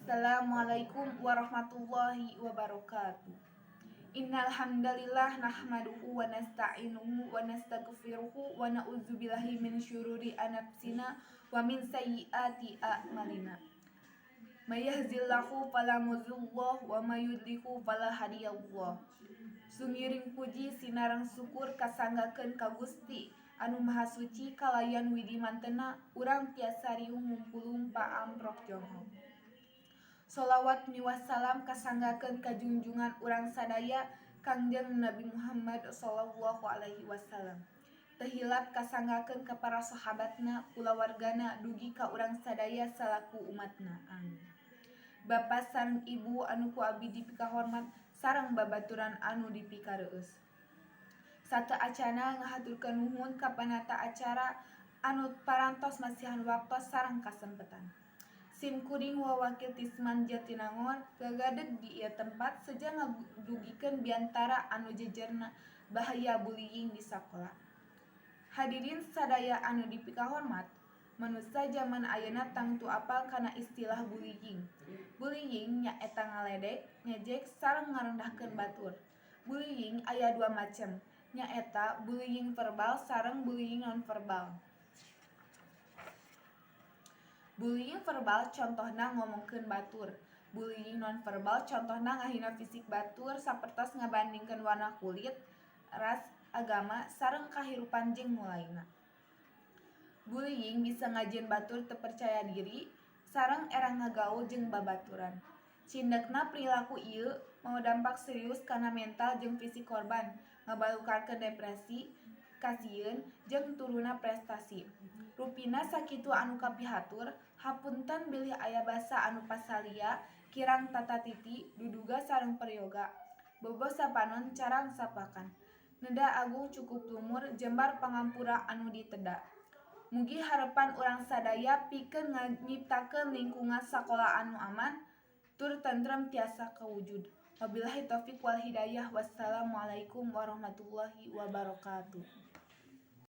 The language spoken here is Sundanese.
Assalamualaikum warahmatullahi wabarakatuh. Innal hamdalillah nahmaduhu wa nasta'inuhu wa nastaghfiruhu wa na'udzubillahi min syururi anfusina wa min sayyiati a'malina. May yahdihillahu fala mudhillah wa may yudlilhu fala hadiyallah. Sumiring puji sinareng syukur kasanggakeun ka Gusti anu Maha Suci, kalayan widi mantena urang tiasa riung ngumpulung paamprok jonghok. Sholawat miwah salam kasanggakeun ka junjungan urang sadaya, Kangjeng Nabi Muhammad sallallahu alaihi wasallam. Teu hilap kasanggakeun ka para sahabatna, kulawargana, dugi ka urang sadaya salaku umatna. Amin. Bapak sareng Ibu anu ku abdi dipikahormat sareng babaturan anu dipikareueus. Sateuacanna ngahaturkeun nuhun ka panata acara anu parantos masihan waktos sareng kasempetan. Sim kuring wawakil ti SMAN Jatinangor gagadeg di ieu tempat seja ngadugikeun biantara anu jejerna bahaya bullying di sakola. Hadirin sadaya anu dipikahormat, manusa jaman ayeuna tangtu apal kana istilah bullying. Bullying nyaeta ngaledek, ngejek sareng ngarendahkeun batur. Bullying aya dua macem, nyaeta bullying verbal sareng bullying nonverbal. Bullying verbal contohna ngomongkeun batur. Bullying nonverbal contohna ngahina fisik batur sapertos ngabandingkeun warna kulit, ras, agama, sareng kahirupan jeung nu lainna. Bullying bisa ngajieun batur teu percaya diri sareng era ngagaul jeung babaturan. Cindekna perilaku ieu mawa dampak serius kana mental jeung fisik korban, ngabalukarkeun depresi, kasieun, jeung turunna prestasi. Rupina sakitu anu kapihatur, hapunten bilih aya basa anu pasalia, kirang tata titi, duduga sareng peryoga. Bobo sapanon carang sapakan. Neda agung cukup lumur, jembar pangampura anu diteda. Mugi harepan urang sadaya pikeun nyiptakeun lingkungan sakola anu aman tur tentrem tiasa kawujud. Wabillahi taufik wal hidayah, wassalamualaikum warahmatullahi wabarakatuh.